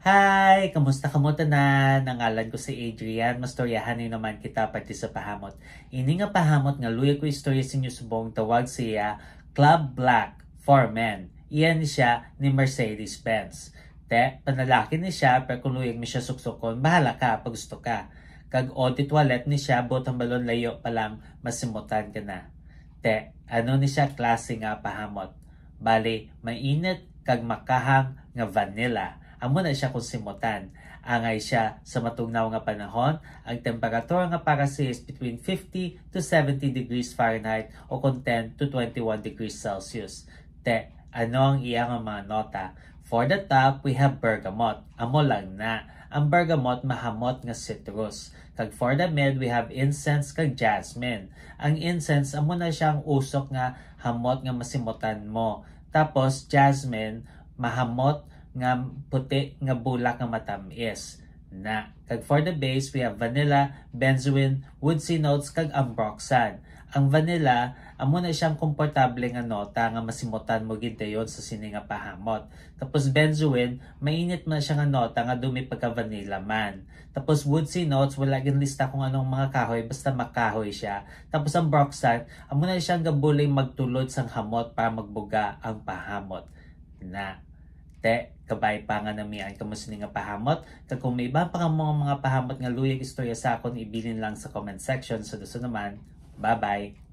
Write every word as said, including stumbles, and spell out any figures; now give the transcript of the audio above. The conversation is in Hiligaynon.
Hi! Kamusta kamo tanan? Ang ngalan ko si Adrian. Mastoryahan ni naman kita parte sa pahamot. Ini nga pahamot nga luyag ko istorya sa inyo subong tawag siya Club Black for Men. Iyan siya ni Mercedes-Benz. Te, panalaki ni siya, pero kung luyag mo siya suksukon, bahala ka, pag gusto ka. Kag eau de toilette ni siya, buot hambalon layo pa lang, masimutan ka na. Te, ano ni siya klase nga pahamot? Bali, mainit kag makahang nga vanilla. Amo na siya kung simutan. Angay siya sa matugnaw nga panahon, ang temperatura nga para siya is between fifty to seventy degrees Fahrenheit o kung ten to twenty-one degrees Celsius. Te, ano ang iya nga mga nota? For the top, we have bergamot. Amo lang na. Ang bergamot mahamot nga citrus. Kag for the mid, we have incense kag jasmine. Ang incense, amo na siya ang usok nga hamot nga masimutan mo. Tapos, jasmine, mahamot nga puti nga bulak nga matamis. Na. Kag for the base, we have vanilla, benzoin, woodsy notes, kag ambroxan. Ang vanilla, amo na siyang komportable nga nota nga masimutan mo gid dayon sa sini nga pahamot. Tapos benzoin, mainit man siya nga nota nga dumi pagka vanilla man. Tapos woodsy notes, wala ginlista kung anong mga kahoy, basta makahoy siya. Tapos ang ambroxan, amo na siyang gabulig magtulod sang hamot para magbuga ang pahamot. Na. Te, kabay pa nga namian kamo sini nga pahamot. Kag kung may iba pa kamo nga mga pahamot nga luyag istorya sa akon, ibilin lang sa comment section. Sa dason naman, bye-bye!